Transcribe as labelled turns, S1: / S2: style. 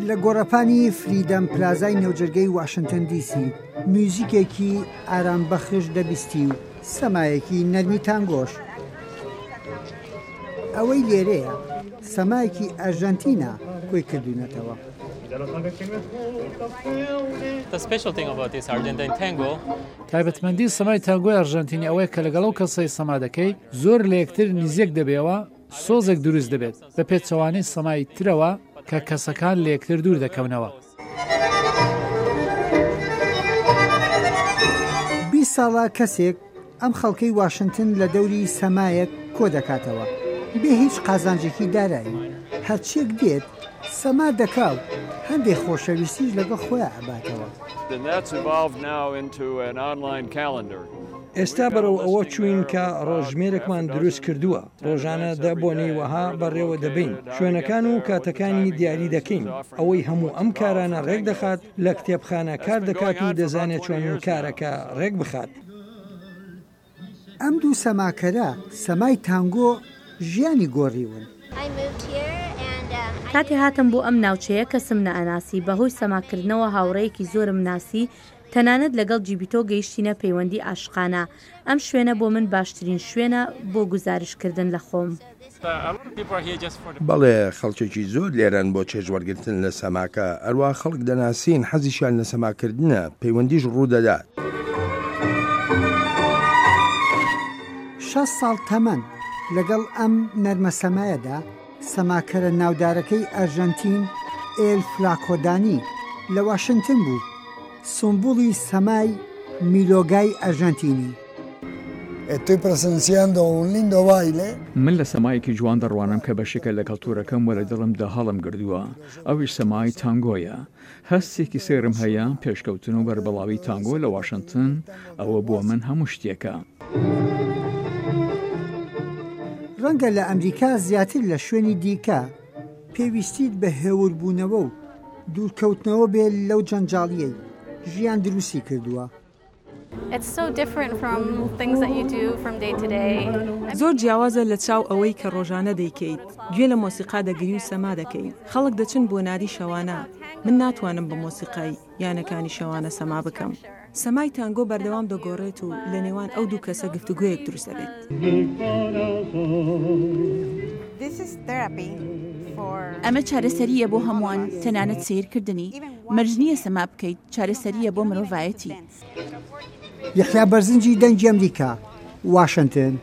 S1: لە گۆڕەپانی فریدەم پلازای نێوجەرگەی واشنتن دیسی میوزیکێکی ئارامبەخش دەبیستی و سەمایەکی نەرمی تانگۆش. ئەوەی لێرەیە سەمایەکی ئەرژەنتینە کۆی کردوونەتەوە.
S2: تایبەتمەندی سەمای تانگۆی ئەرژەنتینی ئەوەیە کە لەگەڵ ئەو کەسەی سەما دەکەی زۆر لە یەکتر نیزیک دەبێەوە، سۆزێک دروست دەبێت، بە پێچەوانەی سەمای ترەوە کە کەسەکان لە یەکتر دوور دەکەونەوە.
S1: 20 ساڵە کەسێک ئەم خەڵکەی واشنتن لە دەوری سەمایەک کۆ دەکاتەوە بێ هیچ قازانجێکی دارایی، هەرچیەک دێت سەما دەکا و هەندێ خۆشەویستیش لەگەڵ خۆیا ئەباتەوە.
S3: ئێستا بەرەو ئەوە چووین کە ڕۆژژمێرێکمان دروست کردووە، ڕۆژانە دە بۆنەی وەها بەڕێوە دەبەین، شوێنەکان و کاتەکانی دیاری دەکەین، ئەوەی هەموو ئەم کارانە ڕێکدەخات لە کتێبخانە کار دەکات و دەزانێت چۆن کارەکە ڕێکبخات.
S1: ئەم دوو سەماکەرە سەمای تانگۆ ژیانی گۆڕیون.
S4: کاتێ هاتم بۆ ئەم ناوچەیە کەسم نەئەناسی، بەهۆی سەماکردنەوە هاوڕێیەکی زۆرم ناسی، تەنانەت لەگەڵ جیبیتۆ گەیشتینە پەیوەندی عاشقانە، ئەم شوێنە بۆ من باشترین شوێنە بۆ گوزارشتکردن لە خۆم.
S5: بەڵێ، خەڵکێکی زۆر لێرەن بۆ چێژوەرگرتن لە سەماکە، هەروا خەڵک دەناسین حەزیشیان لە سەماکردنە، پەیوەندیش ڕوودەدات.
S1: 60 ساڵ تەمەن، لەگەڵ ئەم نەرمە سەمایەدا، سەماکەرە ناودارەکەی ئەرژەنتین ئێل فلاکۆ دانی لە واشنتن بوو، سومبوڵی سەمای میلۆگای ئەرژەنتینی.
S6: من لە سەمایەکی جوان دەڕوانم کە بەشێکە لە کەڵتوورەکەم و لە دڵمدا هەڵمگردووە، ئەویش سەمای تانگۆیە. هەستێکی سەیرم هەیە، پێشکەوتن و بەربڵاوی تانگۆ لە واشنتن، ئەوە بۆ من هەموو شتێکە.
S1: ڕەنگە لە ئەمریکا زیاتر لە شوێنی دیکە پێویستیت بە هێوربوونەوە و دوورکەوتنەوە بێ لەو جەنجاڵییەی ژیان دروستی کردووە.
S7: زۆر جیاوازە لە چاو ئەوەی کە ڕۆژانە دەیکەیت، گوێ لە مۆسیقا دەگری و سەما دەکەی، خەڵک دەچن بۆ نادی شەوانە، من ناتوانم بە مۆسیقای یانەکانی شەوانە سەما بکەم. سەمای تانگۆ بەردەوام دەگۆڕێت و لە نێوان ئەو دوو کەسە گفتوگۆیەک دروست دەبێت.
S8: ئەمە چارەسەرییە بۆ هەمووان، تەنانەت سەیرکردنی. مەرج نییە سەما بکەیت، چارەسەرییە بۆ مرۆڤایەتی.
S1: یەحیا بەرزنجی دەنگی ئەمریکا، واشنتن.